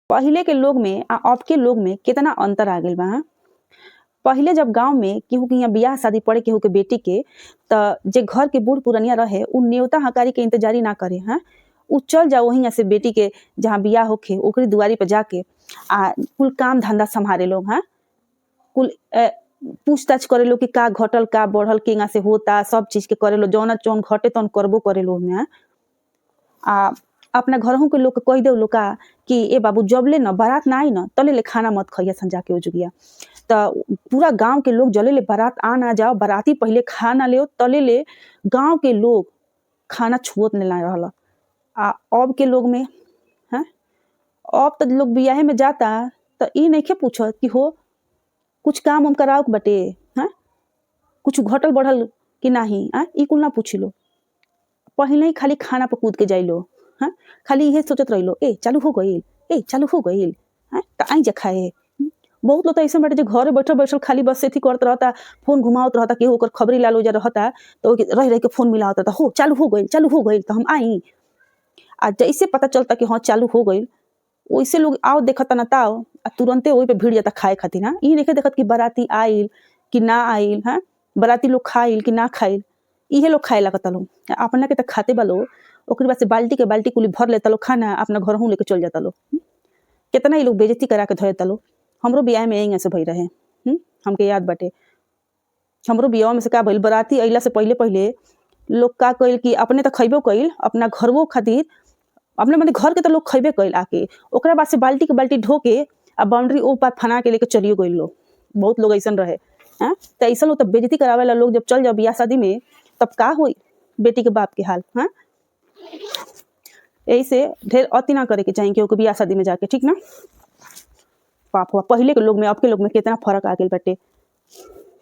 पहिले के लोग में आ अब के लोग में केतना अंतर आ गइल बा। पहिले जब गाँव में केहू के हियाँ बियाह शादी पड़े केहू के बेटी के, त जे घर के बूढ़ पुरनिया रहे उ न्योता हकारी के इंतजारी ना करे हैं। उ चल जाओ वहीं से बेटी के जहाँ बियाह होखे ओकरी दुआरी पे जाके आ कुल काम धंधा सम्हारे लोग हैं। कुल पूछताछ करे लोग कि का घटल का बढ़ल केंगा से होता, सब चीज के करे लो, जौना जौन घटे तौन करबो करे लो ओमे। आ अपना घरहु के लोग के कह देव का कि ए बाबू जबले न बारात ना आई न तले ले खाना मत खइया सन जाके ओजुगिया। त पूरा गांव के लोग जले ले बारात आ ना जाओ, बाराती पहिले खा ना लेओ तले ले गांव के लोग खाना छुअत ना रहल। आ अब के लोग में हैं, अब त लोग बियाहे में जाता त ई नइखे पूछत कि हो कुछ काम उम कराओ के बटे हैं, कुछ घटल बढ़ल कि नाही, आ ई कुल ना पूछिलो। पहिले ही खाली खाना पर कूद के जाइलो हैं, खाली इहे सोचत रहिलो ए चालू हो गइल, ए चालू हो गइल हैं, त आई जा खाए। बहुत लोग त अइसन बाटे जे घरे बैठल बैठल खाली बस एथी करत रहता, फोन घुमावत रहता, केहू ओकर खबरी लाल ओजा रहता त ओके रह रह के फोन मिलावत रहता, हो चालू हो गइल, चालू हो गइल त हम आई। आ जैसे पता चलता कि हाँ चालू हो गइल, वैसे लोग आओ देखता ना ताओ आ तुरंते ओही पे भिड़ जाता खाए खातिर। हाँ, ई नइखे देखत कि बाराती आइल कि ना आइल, हाँ बाराती लोग खाइल कि ना खाइल, इहे लोग खाए लागता लोग। अपना के त खाते बा लोग, ओकरी बाद से बाल्टी के बाल्टी कुली भर लेता लोग खाना, अपना घरहु लेके चल जाता लोग। केतना ई लोग बेइज्जती करा के धोता लोग। हमरो बियाह में एहिंगा से भई रहे, हमके याद बाटे। हमरो बियाह में से का भइल, बाराती अइला से पहिले पहिले लोग का कइल कि अपने त खइबो कइल, अपना घरवो खातिर अपने मने घर के त लोग खइबे कइल आके, ओकरा बाद से बाल्टी के बाल्टी ढो के आ बाउंड्री ओ पार फना के लेके चलियो गइल लोग। बहुत लोग ऐसन रहे हैं। त ऐसन लोग त बेइज्जती करावेला लोग जब चल जाओ बियाह शादी में तब का होई बेटी के बाप के हाल। हाँ, यही से ढेर अति ना करे के चाही केहू के बियाह शादी में जाके, ठीक ना। पाप हुआ पहिले के लोग में अब के लोग में कितना फर्क आ गइल बाटे।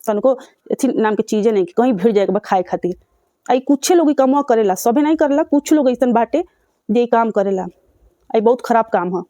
तनको अथी नाम के चीजे नहीं कि कहीं भिड़ जाए के बा खाए खातिर। आई कुछे लोग ई कमवा करेला, सभे नहीं करेला, कुछ लोग ऐसन बाटे जे ई काम करेला। आई बहुत खराब काम ह।